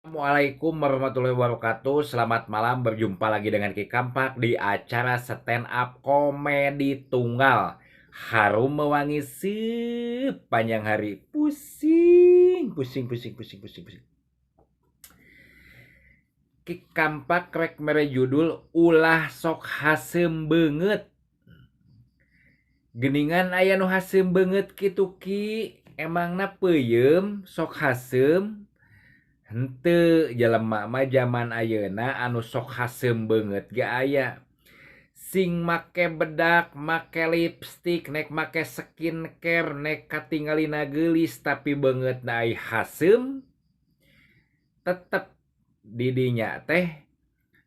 Assalamualaikum warahmatullahi wabarakatuh. Selamat malam, berjumpa lagi dengan Ki Kampak di acara stand up komedi tunggal. Harum mewangi sepanjang hari. Pusing, pusing, pusing, pusing, pusing, pusing. Ki Kampak rek mere judul ulah sok haseum beungeut. Geningan aya nu haseum beungeut kitu Ki, emangna peuyeum sok haseum? Henteu, jelema mah jaman ayeuna anu sok haseum beungeut ge aya. Sing make bedak, make lipstik, nek make skincare, nek katingalina geulis tapi beungeutna ai haseum, tetep di dinya teh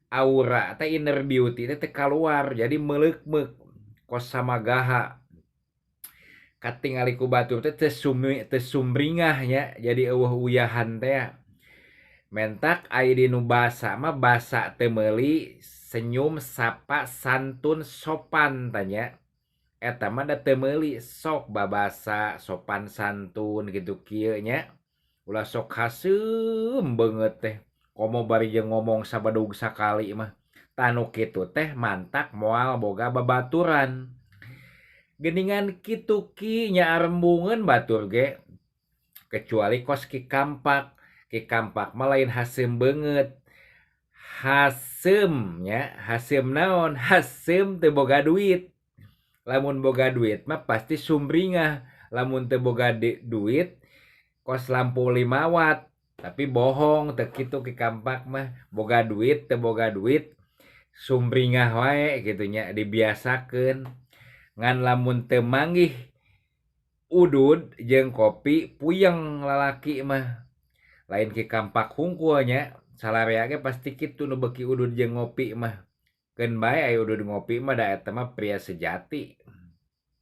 aura teh inner beauty teh teu kaluar, jadi meuleukmeuk kos samagaha. Katingali ku batur teh teu sumringah nya, jadi eueuh uyahan teh. Mentak ai dinu basa mah basa teu meuli, senyum, sapa, santun, sopan tanya. Eta mah da teu meuli, sok babasa, sopan santun gitu kieu nya. Ulah sok haseum beungeut teh. Komo bari jeung ngomong sabedug sakali mah. Tanu kitu teh mantak moal boga babaturan. Geuningan kitu Ki nya arembungeun batur ge. Kecuali kos Ki Kampak. Ki Kampak mah lain haseum beungeut. Haseum nya, haseum naon? Haseum teu boga duit. Lamun boga duit mah pasti sumringah. Lamun teu boga duit kos lampu 5 watt. Tapi bohong teu kitu Ki Kampak mah. Boga duit teu boga duit sumringah wae kitu nya, dibiasakeun. Ngan lamun teu manggih udud jeung kopi puyeng lalaki mah. Lain Ki Kampak hungkul nya, salarea ge pasti kitu nu beuki udud jeung ngopi mah. Keun bae aya udud ngopi mah da eta mah pria sejati.